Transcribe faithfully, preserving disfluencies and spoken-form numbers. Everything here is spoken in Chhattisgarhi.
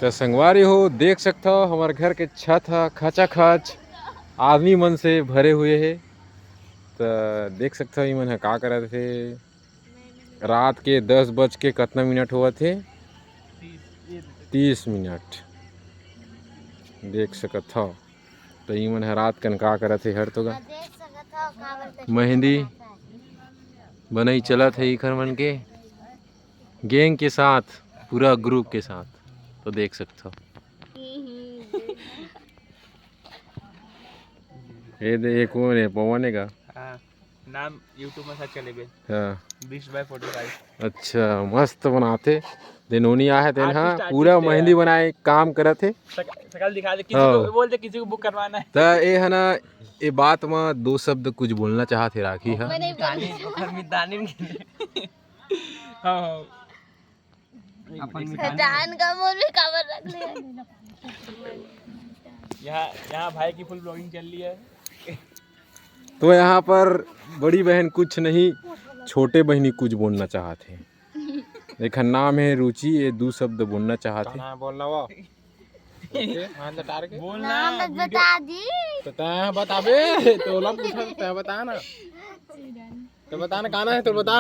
त संगवारी हो, देख सकथव हमर घर के छत ह खचाखच आदमी मन से भरे हुए हे। त देख सकथव इमन ह का करत हे। रात के दस बज के कतना मिनट होवत हे? तीस मिनट। देख सकत हव। त इमन ह रात कन का करत हे, हर तो गा। देख सकत हव, काबर के मेहंदी बनई चलत हे इखर मन के गैंग के साथ, पूरा ग्रुप के साथ। तो देख सकत हव। ये दे, ये कौन है? पवन है का? हाँ, नाम YouTube में सर्च कर लेबे। हाँ। बीस by forty five। अच्छा, मस्त बनाथे। दे नोनी आहे तेन हा, artist, पूरा artist है मेहंदी यार। बनाए काम करत हे। शक-, शकल दिखा दे, किसी हाँ। को बोल दे, किसी को बुक करवाना है। त ए ह ना, ए बात म दो शब्द कुछ बोलना चाहत हे राखी हा। मैं नहीं बोलूँ। अपन मितानी। हाँ, हाँ। अपन मितानी। जान का मोर भी काबर रख ले। यहाँ, यहाँ भाई की फुल ब्लॉगिंग चल रही है। तो यहाँ पर बड़ी बहन कुछ नहीं, छोटे बहिनी कुछ बोलना चाहत हे। एखर नाम हे रुचि, ये दू शब्द बोलना चाहत हे। ना बोलना वो। ओके, हाथ लटार के। बोलना, नाम मत वीडियो बता दी। तो तैं बताबे, तो ओला पूछा, तैं बता ना। तो बता ना, का नाम हे तोर, बता।